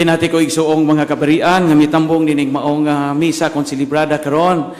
Pinati ko, igsuong mga kabarian nga mitambong nining maong misa konselebrada karon.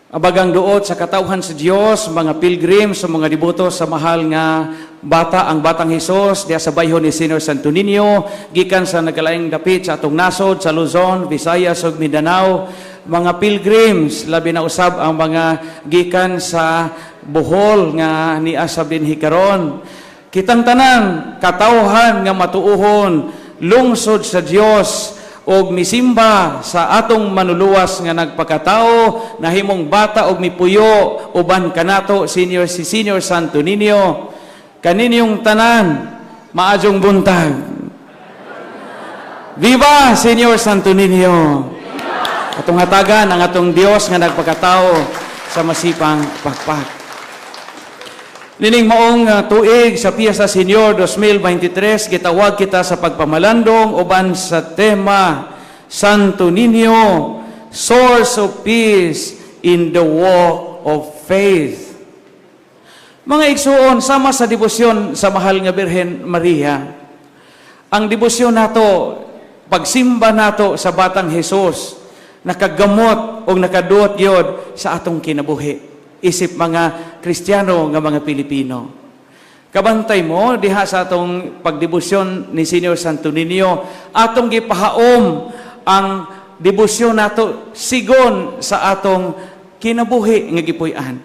Abagang duot sa katawhan sa Dios, mga pilgrim, sa mga deboto sa mahal nga bata, ang batang Hesus, diha sa bayho ni Senior Santo Niño, gikan sa nagkalaing dapit sa atong nasod, sa Luzon, Visayas ug Mindanao, mga pilgrims, labi na usab ang mga gikan sa Bohol nga nia sa dinhi karon. Kitang tanan, katawhan nga matuohon, lungsod sa Dios og misimba sa atong manluluwas nga nagpakatao, nahimong bata og mipuyo uban kanato, senior si Senior Santo Niño. Kaninyong tanan, maayong buntag. Viva Senior Santo Niño! Atong hatagan ang atong Dios nga nagpakatao sa masipang pakpak. Nining maong tuig sa Piyesta Senior 2023, gitawag kita sa pagpamalandong uban sa tema Santo Niño, Source of Peace in the Walk of Faith. Mga igsuon, sama sa debosyon sa mahal nga Birhen Maria, ang debosyon nato, pagsimba nato sa batang Jesus, nakagamot o nakaduot yod sa atong kinabuhi isip mga Kristiyano nga mga Pilipino. Kabantay mo diha sa atong pagdebosyon ni Senior Santo Niño, atong gipahaom ang debosyon nato sigon sa atong kinabuhi nga gipuy-an.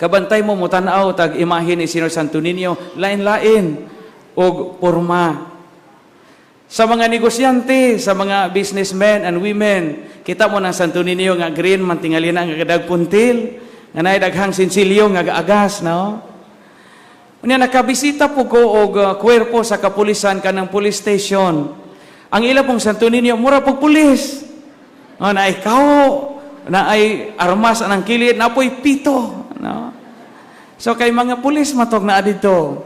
Kabantay mo, mutanaw tag imahe ni Senior Santo Niño, lain-lain og porma. Sa mga negosyante, sa mga businessmen and women, kita mo ng Santo Niño nga green man tingali na nga kadag puntil, nga naay daghang sinsilyo nga gaagas, no? Unya nakabisita po ko og kuwerpo sa kapulisan, kanang police station. Ang ila pong Santo Niño mura pog pulis. Oh, naay kawo, naay armas anang kilid, napoy pito, no? So kay mga pulis matog naa dito.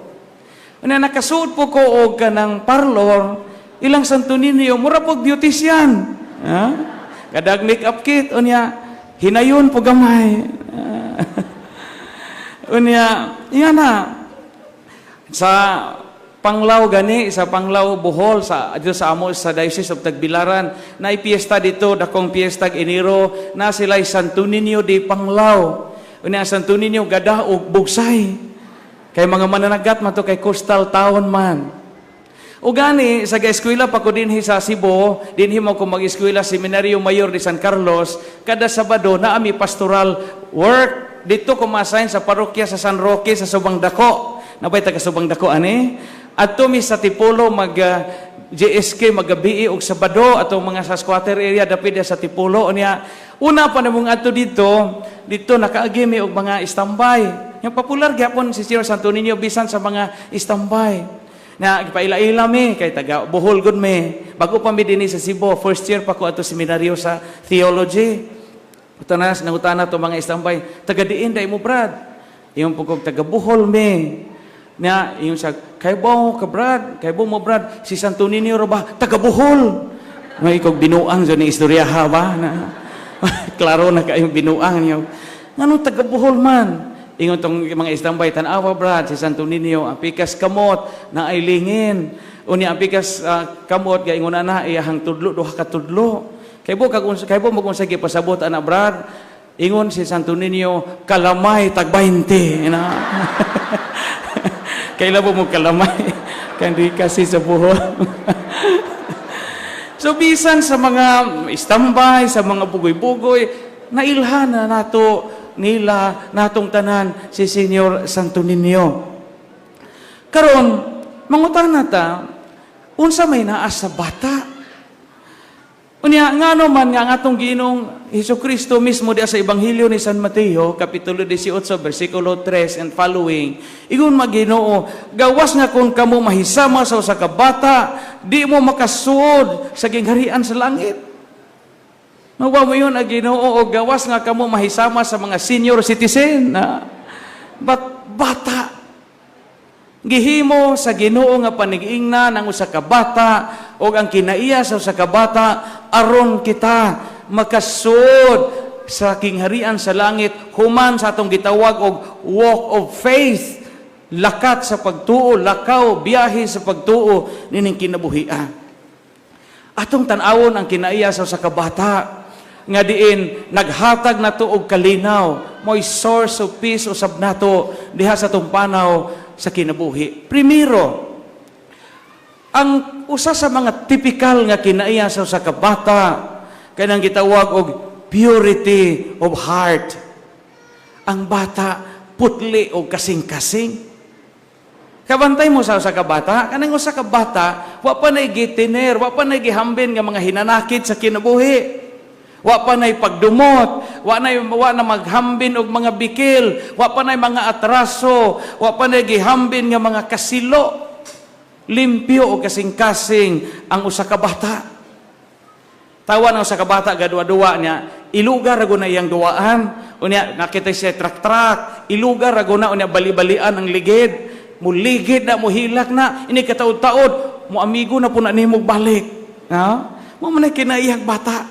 Unya nakasuod po ko og kanang parlor, ilang Santo Niño mura pog beautician. Ha? Kadag makeup kit, unya hinayon po gamay. Unya, iya na. Sa Panglao gani, sa Panglao Bohol, sa dito sa amo sa Diocese of Tagbilaran, na piyesta dito, dakong piyesta Enero, na sila Santo Niño de Panglao. Unya ang Santo Niño gada og bugsay. Kay mga mananagat man to, kay coastal town man. O gani, sa ga-eskwela pa ko dinhi sa Cebu, dinhi mo ko mag-eskwela, Seminario Mayor de San Carlos, kada Sabado na ami pastoral work. Dito ko ma-assign sa parokya sa San Roque sa Subang Dako. Nabay taga Subang Dako ani? Adto mi sa Tipolo mag JSK magabi og Sabado, atong mga sa squatter area dapit sa Tipolo. Unya una pa namong adto dito, dito nakaagi mi og mga istambay. Yung popular gyapon si Senior Santo Niño bisan sa mga istambay. Na gipaila-ila mi kay taga Bohol gud mi. Bago pa mi dinhi sa Cebu, first year pa ko ato seminaryo sa theology. Utanas nangutana to mga istambay, "Taga diin dai mo, Brad?" Ingon po kog, "Taga Bohol mi." Na ingon siya, "Kay bo ka, Brad, kay bo mo, Brad, si Santo Niño ra ba taga Bohol?" May kog binuang jud ni istorya ha ba na. Klaro na kayong binuang niyo. Ngano taga Bohol man? Ingon tong mga istambay, "Tan-awa, Brad, si Santo Niño, ang pikas kamot na ay lingin. Unya ang pikas kamot ga ingon na iyahang tudlo, duha ka tudlo. Kay bo kag kay bo mo kung sige pasabot ana, Brad." Ingon si Santo Niño, "Kalamay tag 20." Na. Kaila mo kalamay. Kandi kasi sa Bohol. So bisan sa mga istambay, sa mga bugoy-bugoy, nailhan na nato nila natong tanan si Senior Santo Niño. Karon, mangutana ta, unsa may naa sa bata? Unya, ngano man nga ang atong Ginoong Hesus Kristo mismo diya sa Ebanghelyo ni San Mateo, Kapitulo 18, versikulo 3 and following, ingon man Ginoo, "Gawas nga kung kamo mahisama sa usa ka bata, di mo makasuod sa gingharian sa langit." Mawa mo yun ang Ginoo, o gawas nga kamo mahisama sa mga senior citizen na, but bata. Gihimo sa Ginoo nga panig-ingnan ang usa ka bata o ang kinaiya sa usa ka bata aron kita makasuod sa kingharian sa langit human sa atong gitawag og walk of faith, lakat sa pagtuo, lakaw, biyahe sa pagtuo nining kinabuhia. Atong tan-awon ang kinaiya sa usa ka bata nga diin naghatag nato og kalinaw, mo'y source of peace usab nato diha sa atong panaw sa kinabuhi. Primero, ang usa sa mga tipikal nga kinaiya sa usa ka bata kanang gitawag og purity of heart. Ang bata putli og kasing-kasing. Kabantay mo sa usa ka bata, kanang usa ka bata, wa pa nay gitiner, wa pa nay gihambin nga mga hinanakit sa kinabuhi. Wa pa nay pagdumot, wa na maghambin og mga bikil, wa pa nay mga atraso, wa pa nay gihambin nga mga kasilo. Limpyo og kasing-kasing ang usa ka bata. Tawa ng usa ka bata gaduwa-duwa niya, ilugar ra na iyang duwaan. Unya nakita siya trak-trak, ilugar ra na, unya bali-balian ang ligid. Muligid na, muhilak na, ini kataod-taod, mo amigo na po na nimo balik. Ha? Mo man kinaiyag bata.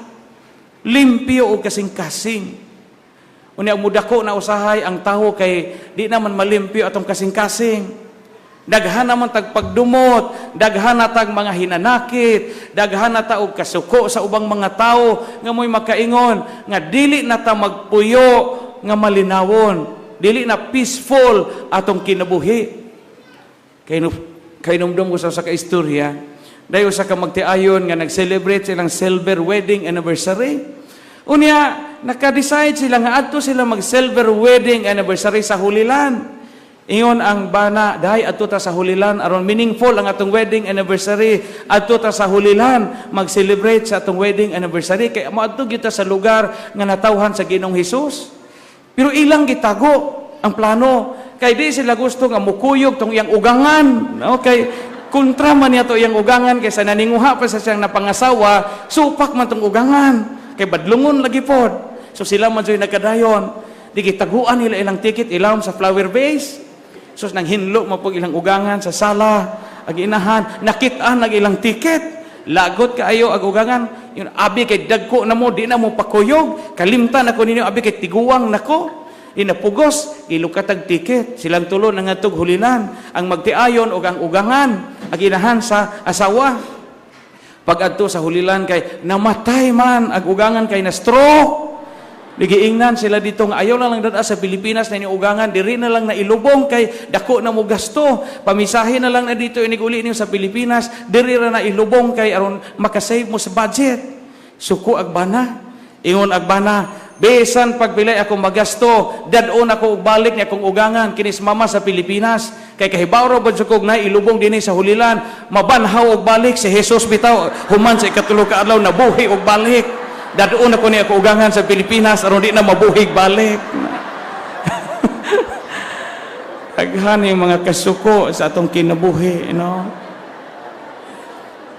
Limpyo og kasing-kasing. Unya mudako na usahay ang tawo kay di naman malimpyo atong kasing-kasing. Daghan naman tag pagdumot, daghan na tag mga hinanakit, daghan na ta og kasuko sa ubang mga tawo nga mo'y makaingon nga dili na ta magpuyo nga malinawon, dili na peaceful atong kinabuhi. Kay numdum ko sa ka istorya, dayo sa ka magtiayon nga nag-celebrate silang silver wedding anniversary. Unya, naka-decide sila nga adto sila mag-silver wedding anniversary sa Holy Land. Ingon ang bana, "Dahi adto ta sa Holy Land aron meaningful ang atong wedding anniversary. Adto ta sa Holy Land mag-celebrate sa atong wedding anniversary kay moadto gyud ta sa lugar nga natawhan sa Ginoong Hesus." Pero ilang gitago ang plano kay di sila gusto nga mukuyog tong iyang ugangan. No? Kay kontra man niya to iyang ugangan kay sa naninguha pa sa siyang napangasawa, supak man tong ugangan. Kay badlungon lagi pod. So sila man jud nagkadayon. Di gitaguan nila ilang ticket ilawom sa flower vase. So nang hinlo mo pag ilang ugangan sa sala, ag inahan, nakit-an ang ilang ticket. Lagot kaayo ag ugangan, yun, "Abi kay dagko na mo, di na mo pakuyog, kalimtan ako ninyo, abi kay tiguang nako." Inapugos, gilukatag ticket. Silang tulo nangadtog Holy Land, ang magtiayon og ang ugangan, ag inahan sa asawa. Pag adto sa Holy Land kay namatay man ag ugangan kay na stroke. Giingnan sila dito nga ayaw na lang dada sa Pilipinas na ugangan, diri na lang na ilubong kay dako na mo gasto. Pamisahin na lang na dito iniguli niyo sa Pilipinas, diri ra na ilubong kay aron makasave mo sa budget. Suko ag bana. Ingon ag bana, "Bisan pagpilay ako magasto, dad-on ako og balik ni akong ugangan kinis mama sa Pilipinas. Kay kahibaw ra ba kog na ilubong dinhi sa Holy Land, mabanhaw og balik si Jesus bitaw, human sa ikatulo ka adlaw nabuhi og balik. Dad-on ako ni ako ugangan sa Pilipinas aron di na mabuhig balik." Daghan yung mga kasuko sa atong kinabuhi, no?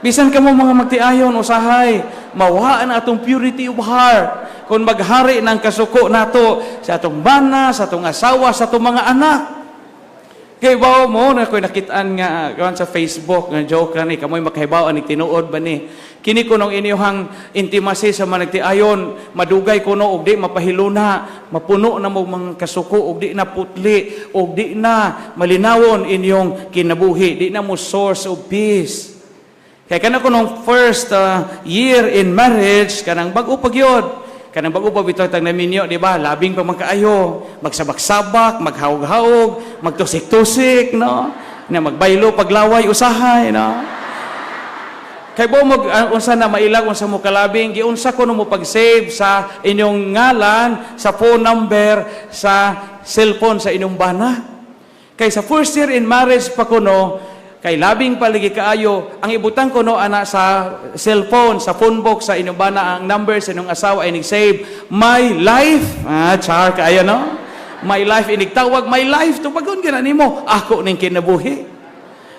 Bisan kamo mga magtiayon usahay, mawaan ang atong purity of heart kung maghari ng kasuko nato sa atong bana, sa atong asawa, sa atong mga anak. Kay bawo mo na ko'y nakitaan nga kawan sa Facebook nga joke ra ni, kamoy makahibaw ani tinuod ba ni. Kini kunong inyuhang intimacy sa mga nagtiayon madugay kuno og di mapahiluna, mapuno na mo mga kasuko og di na putli og di na malinawon inyong kinabuhi, di na mo source of peace. Kay kana kunong first year in marriage, kanang bag-o pa gyud. Kanang bago pa bitaw tag naminyo, di ba? Labing pa man kaayo, magsabak-sabak, maghawog-hawog, magtusik-tusik, no? Na magbaylo paglaway usahay, no? Kay bo mo unsa na mailag unsa mo kalabing giunsa ko no mo pag-save sa inyong ngalan, sa phone number, sa cellphone sa inyong bana. Kay sa first year in marriage pa kuno, kay labing paligi kaayo, ang ibutang ko no ana sa cellphone, sa phone book sa inyong bana, ang number sa inyong asawa ay save "my life". Ah, char kaayo, no? "My life", inig tawag "my life", tubagon gyud nimo, "Ako ning kinabuhi."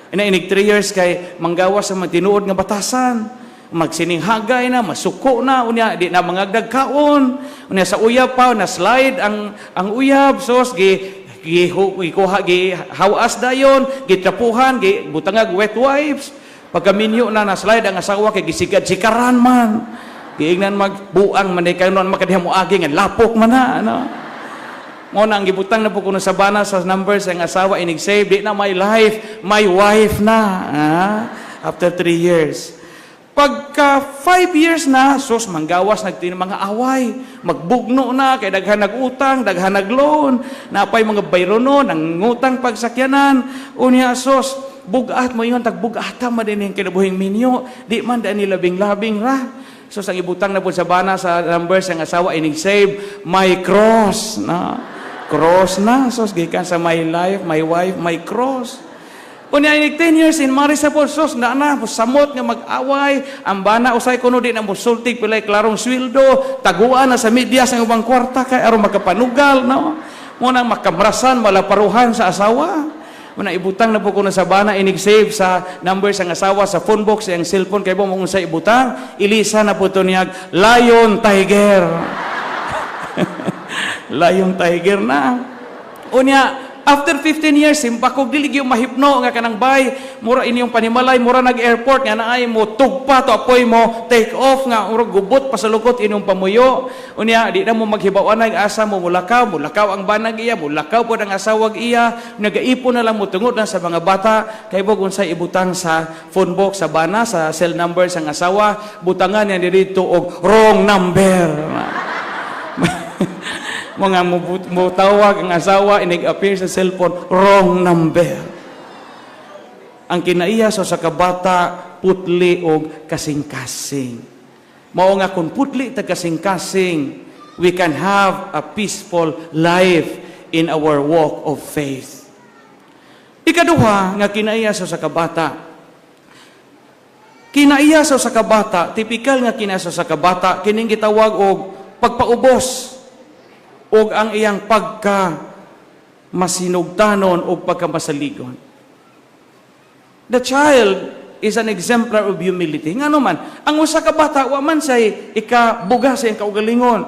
Ina inig 3 years kay manggawas sa mga tinuod nga batasan. Magsininghagay na, masuko na, unya di na mangagdag kaon. Unya sa uyab pa na slide ang uyab, sos gi gikuha, gi hawas dayon, gitrapuhan, gi butangag wet wipes. Pagkaminyo na, na slide ang asawa kay gisigad-sikaran man. Giingnan magbuang man kay non makadiha mo agi nga lapok man na, ano. Mo na ang gibutang na po kuno sa bana sa numbers ang asawa inig save, di na "my life", "my wife" na. Ah, after 3 years. Pagka 5 years na, sus, manggawas nagtin mga away. Magbugno na, kay daghan nag-utang, daghan nag-loan, napay mga bayrono, nangutang pagsakyanan. Unya, sus, bugat mo yun, tagbugata man din yung kinabuhing minyo. Di man dani labing-labing ra. So, ang ibutang na po sa bana sa number sa asawa, inig save, "My cross." Na. Cross na. Sus, gikan sa my life, my wife, my cross. Unya inig 10 years in marriage sa po, sus, na na, samot nga mag-away, ang bana usay kuno di na musultig pilay klarong sweldo, taguan na sa media sa ubang kwarta kay aron makapanugal, no? Mo nang makamrasan, malaparuhan sa asawa. Muna ibutang na po kuno sa bana inig save sa number sa asawa sa phone box sa iyang cellphone kay mo sa ibutang, ilisa na po to niyag "Lion Tiger." Lion Tiger na. Unya, after 15 years, simbakog dili gyud mahipno nga kanang bay, mura inyong panimalay, mura nag-airport nga naay mo tugpa to apoy mo take off nga mura gubot pa sa lukot inyong pamuyo. Unya, di na mo maghibaw anay asa mo mulakaw, mulakaw ang banag iya, mulakaw pod ang asawag iya, nagaipon na lang mo tungod lang sa mga bata, kay bog unsay ibutang sa phone box sa bana, sa cell number sa asawa, butangan niya dito og "Wrong number." Mga mutawag ang asawa, inig-appear sa cellphone, "Wrong number." Ang kinaiya sa kabata, putli og kasing-kasing. Mao nga kung putli ta kasing-kasing, we can have a peaceful life in our walk of faith. Ikaduha nga kinaiya sa kabata, kinaiya sa kabata, tipikal nga kinaiya sa kabata, kining gitawag og pagpaubos og ang iyang pagka masinugtanon o pagkamasaligon. The child is an exemplar of humility. Nga naman, ang usa ka bata, wa man siya ikabuga sa iyang kaugalingon.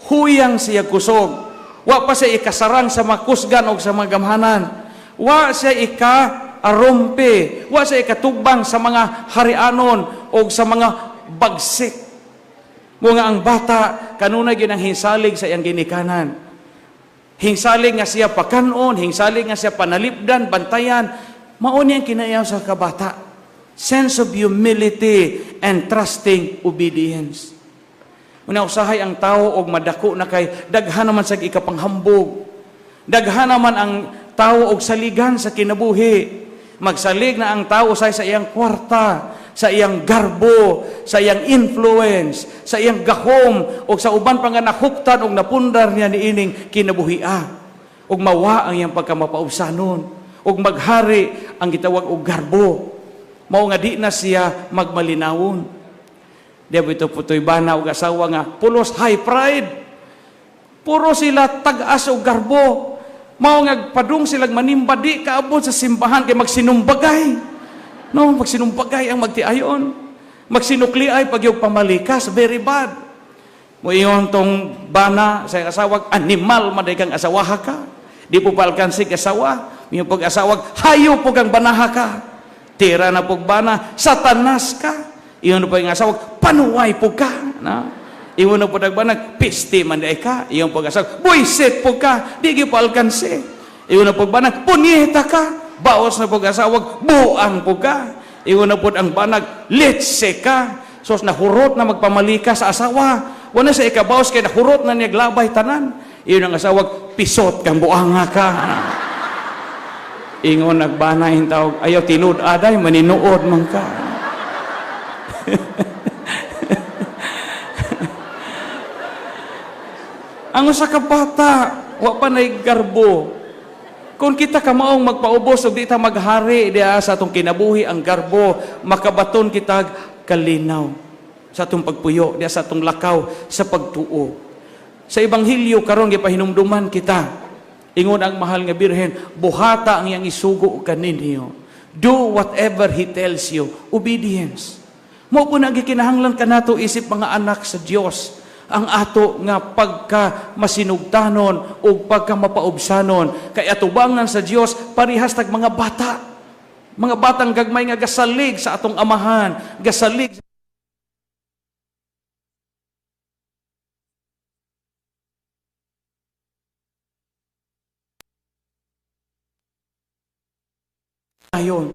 Huyang siya kusog. Wa pa siya ikasarang sa makusgan o sa mga gamhanan. Wa siya ika arumpe. Wa siya ikatugbang sa mga harianon o sa mga bagsik. Mo nga ang bata kanunay gyud ang hinsalig sa iyang ginikanan. Hingsalig nga siya pakanon, hingsalig nga siya panalipdan, bantayan. Mao ni ang kinaiyaw sa kabata. Sense of humility and trusting obedience. Una usahay ang tao og madako na kay daghan naman sa ikapanghambog. Daghan naman ang tao og saligan sa kinabuhi. Magsalig na ang tao sa iyang kwarta, sa iyang garbo, sa iyang influence, sa iyang gahom, o sa uban pa nga nahuptan og napundar niya niining kinabuhia. Og mawa ang iyang pagkamapaubsanon, og maghari ang gitawag og garbo. Mao nga di na siya magmalinawon. Di ba ito putoy bana og asawa nga pulos high pride. Puro sila tag-as og garbo. Mao nga padung sila manimba, di kaabot sa simbahan kay magsinumbagay. No, magsinumbagay ang magtiayon. Magsinukliay pag yung pamalikas, very bad. Mo iyon tong bana sa asawag, "Animal man kang asawaha ka. Di po palkansig asawa. Yung pag-asawag, "Hayo po kang banaha ka." Tira na pog bana, "Satanas ka." Iyon po yung asawag, "Panuway po ka." Na? Iyon na po nagbanag, "Piste man di ka." Iyon po asawag, "Buisit po ka. Di gyud po alkanse." Iyon na po banag, "Punyeta ka." Baos na po asawag, "Buang po ka." Iyon na po ang banag, "Litse ka." So nahurot na magpamalika sa asawa. Wala sa ikabaos kay nahurot na niya glabay tanan. Iyon ang asawag, "Pisot kang buanga ka." Ingon nagbana tawag, "Ayaw tinud aday, maninuod man ka." Ang usa ka bata, wa pa nay garbo. Kung kita kamaong magpaubos ug di ta maghari diha sa atong kinabuhi ang garbo, makabaton kita kalinaw sa atong pagpuyo, diha sa atong lakaw sa pagtuo. Sa ebanghelyo karon gipahinumduman kita. Ingon ang mahal nga birhen, "Buhata ang iyang isugo kaninyo." Do whatever he tells you. Obedience. Mo po na gikinahanglan kanato isip mga anak sa Dios ang ato nga pagka masinugtanon o pagka mapaubsanon kay atubangan sa Dios parihas tag mga bata, mga batang gagmay nga gasalig sa atong amahan, gasalig ayon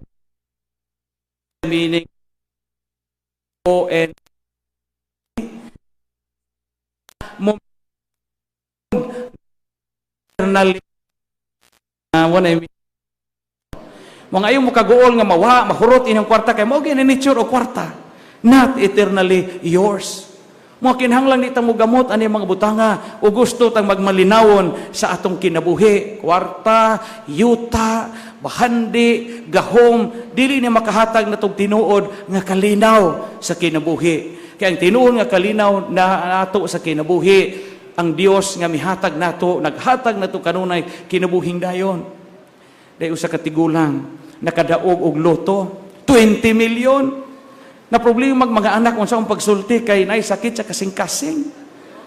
meaning. O N mo eternally wala. Mga ayaw mo kaguol nga mawa, mahurot inyong kwarta kay mao gyud nature o kwarta. Not eternally yours. Mga kinahanglan di ta mo gamot ani mga butanga o gusto tang magmalinawon sa atong kinabuhi. Kwarta, yuta, bahandi, gahom, dili ni makahatag natong tinuod nga kalinaw sa kinabuhi. Kaya ang tinuod nga kalinaw na nato sa kinabuhi, ang Dios nga mihatag nato, naghatag nato kanunay kinabuhing dayon. Dahil usa ka tigulang nakadaog og lotto, 20 million. Na problema mag mga anak unsa ang pagsulti kay nay sakit sa kasing-kasing.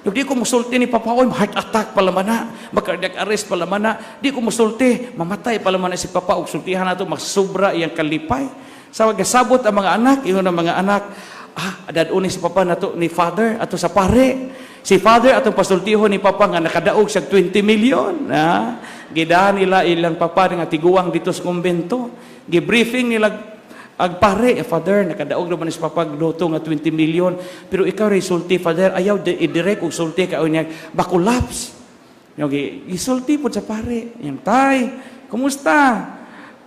Yung di ko musulti ni Papa, oy, heart attack pala man na, mag-cardiac arrest pala man na, di ko musulti, mamatay pala man na si Papa, og sultihan nato, magsubra iyang kalipay. Sa magasabot ang mga anak, ingon ang mga anak, dad-uni si Papa nato ni Father, ato sa pare. Si Father atong pasultihon ni Papa nga nakadaog siya 20 million. Gidahan nila ilang papa nga tiguang dito sa kumbento. Gibriefing nila ag pare, eh, "Father, nakadaog naman si Papa lotto nga 20 million. Pero ikaw rin sulti, Father, ayaw i-direct og sulti kay niya, bakulapse." Yung isulti po sa pare. Yung, "Tay, kumusta?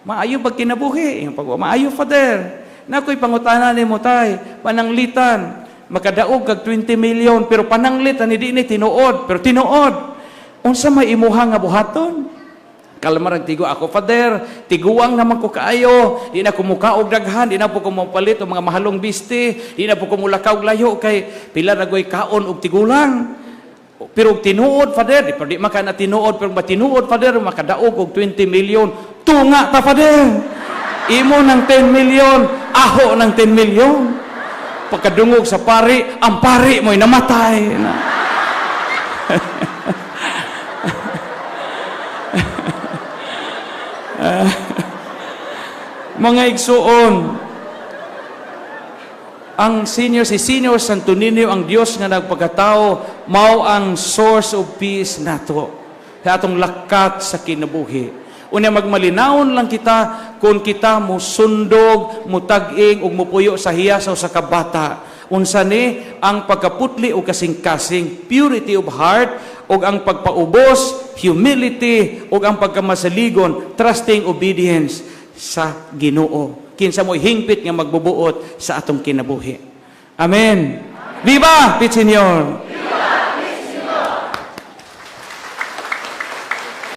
Maayo ba kinabuhi?" Yung pag "Maayo, Father." "Nakoy pangutana nimo, Tay, pananglitan. Makadaog kag 20 million, pero pananglit ani di ni tinuod, pero tinuod. Unsa may imuha nga buhaton?" Kalma rag tigo ako, "Father, tiguang naman ko kaayo. Di na ko mukaog daghan, di na po ko mopalit og mga mahalong biste, di na po ko mulakaw layo kay pila ra goy kaon og tigulang. Pero og tinuod, Father, di pa di maka na tinuod, pero matinuod, Father, makadaog og 20 million, tunga ta, Father. Imo ng 10 million, aho ng 10 million." Pagkadungog sa pari, ang pari mo'y namatay. Na. Mga igsuon, ang senior, si Senior Santo Niño, ang Dios nga nagpagkatao, mao ang source of peace nato sa atong lakat sa kinabuhi. Unya magmalinawon lang kita kung kita musundog, mutag-ing ug mupuyo sa hiyas sa kabata. Unsa ni ang pagkaputli o kasing-kasing, purity of heart, ug ang pagpaubos, humility, ug ang pagkamasaligon, trusting obedience sa Ginoo. Kinsa mo'y hingpit nga magbubuot sa atong kinabuhi. Amen. Viva, Pit Señor!